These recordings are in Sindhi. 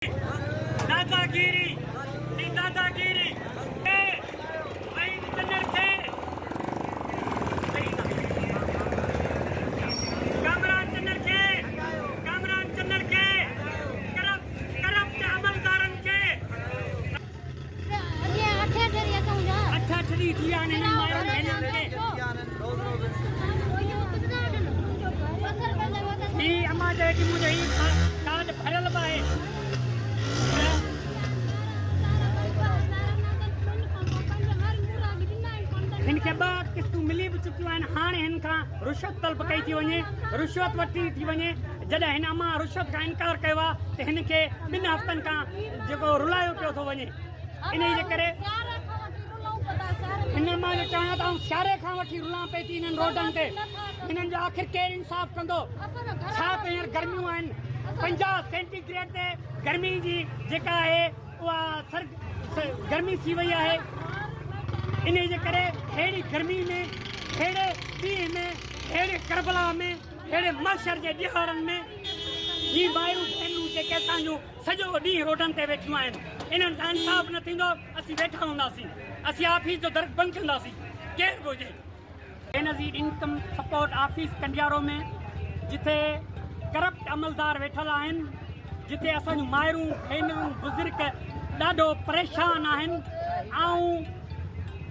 داداگيري ۽ داداگيري کي ۽ چنڙ کي ڪامران چنڙ کي ڪامران چنڙ کي ڪرپٽ عملدارن کي. اٺ اٺ ڏينهن ٿي ويا آهن هنن مائرن ڀينرن کي. هي امان چوي ٿي منهنجو هي ڪارڊ ڀريل به آهي. هن کي ٻه قسطون ملي به چڪيون آهن هاڻي هن کان رشوت طلب ڪئي ٿي وڃي رشوت ورتي ٿي وڃي جڏهن هن امان رشوت کان انڪار ڪيو آهي ته هن کي ٻن هفتن کان جيڪو رلايو پيو ٿو وڃي انهي جي ڪري هن مان جو چوڻ ته آئون سياري کان وٺي رلان پئي ٿي انهن روڊن تي هنن جو آخر ڪير انصاف ڪندو ڇا ته هينئر گرميون آهن 50 سينٽي گريڊ تي گرمي جي جيڪا آهي اها سر گرمي ٿي وئي آهي انهي جي ڪري ههڙي گرمي ۾ ههڙي ڏينهن ۾ ههڙي ڪربلا ۾ ههڙي محشر جي ڏهاڙن ۾ هي مائرون ڀينرون جيڪي اسان جون سڄو ڏينهن روڊن تي ويٺيون آهن انهن سان انصاف نه ٿيندو اسين ويٺا هونداسين اسين آفيس جو در بند ڪنداسين ڪير به هجي. Benazir income support office Kandiaro ۾ جتي ڪرپٽ عملدار ويٺل آهن جتي اسان جون مائرون ڀينرون بزرگ ڏاڍو پريشان آهن آئون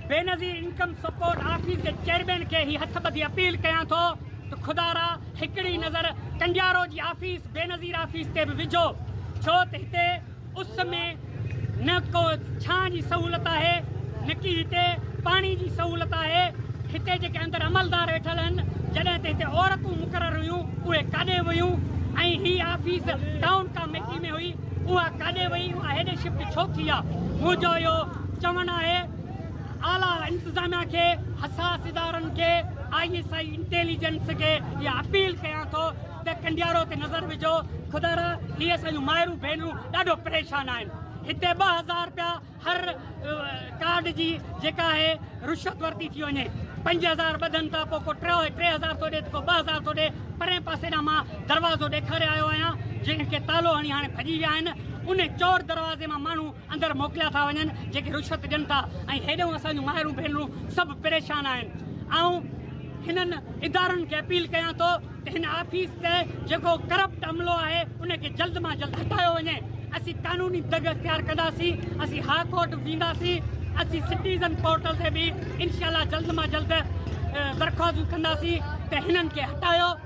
بينظير انڪم سپورٽ آفيس جي چيئرمين کي هي هٿ ٻڌي اپيل ڪيان ٿو ته خدارا هڪڙي نظر ڪنڊيارو جي آفيس بينظير آفيس تي به وجهو ڇو ته هتي اس ۾ نه ڪو ڇانء جي سهولت آهي نه ڪي هتي پاڻي جي سهولت آهي هتي جيڪي اندر عملدار ويٺل آهن جڏهن ته هتي عورتون مقرر هيون اهي ڪاڏي ويون ۽ هي آفيس ٽائون ڪاميٽي ۾ هئي اها ڪاڏي وئي اها هيڏي شفٽ ڇو ٿي آ منهنجو اهو چوڻ آهي اعليٰ انتظاميا کي حساس ادارن کي I S I intelligence کي اها اپيل ڪيان ٿو ته ڪنڊيارو تي نظر وجهو خدارا هي اسان جون مائرون ڀينرون ڏاڍو پريشان آهن هتي 2000 رپيا هر ڪارڊ جي جيڪا آهي رشوت ورتي ٿي وڃي 5000 ٻڌن ٿا پوء ڪو 3000 ٿو ڏي ته ڪو 2000 ٿو ڏي پرئين پاسي ڏانهن مان دروازو ڏيکاري آيو آهيان جنهن کي تالو هڻي هاڻي ڀڄي ويا آهن ان چور دروازي مان ماڻهو اندر موڪليا ٿا وڃن جيڪي رشوت ڏين ٿا ۽ هيڏئون اسان جون مائرون ڀينرون سڀ پريشان آهن آئون هنن ادارن کي اپيل ڪيان ٿو ته هن آفيس تي جيڪو ڪرپٽ عملو آهي ان کي جلد مان جلد هٽايو وڃي اسين قانوني دڳ اختيار ڪنداسين اسين هاء ڪورٽ به وينداسين اسين سٽيزن پورٽل تي به انشاء الله جلد مان جلد درخواستون ڪنداسين ته هنن کي هٽايو.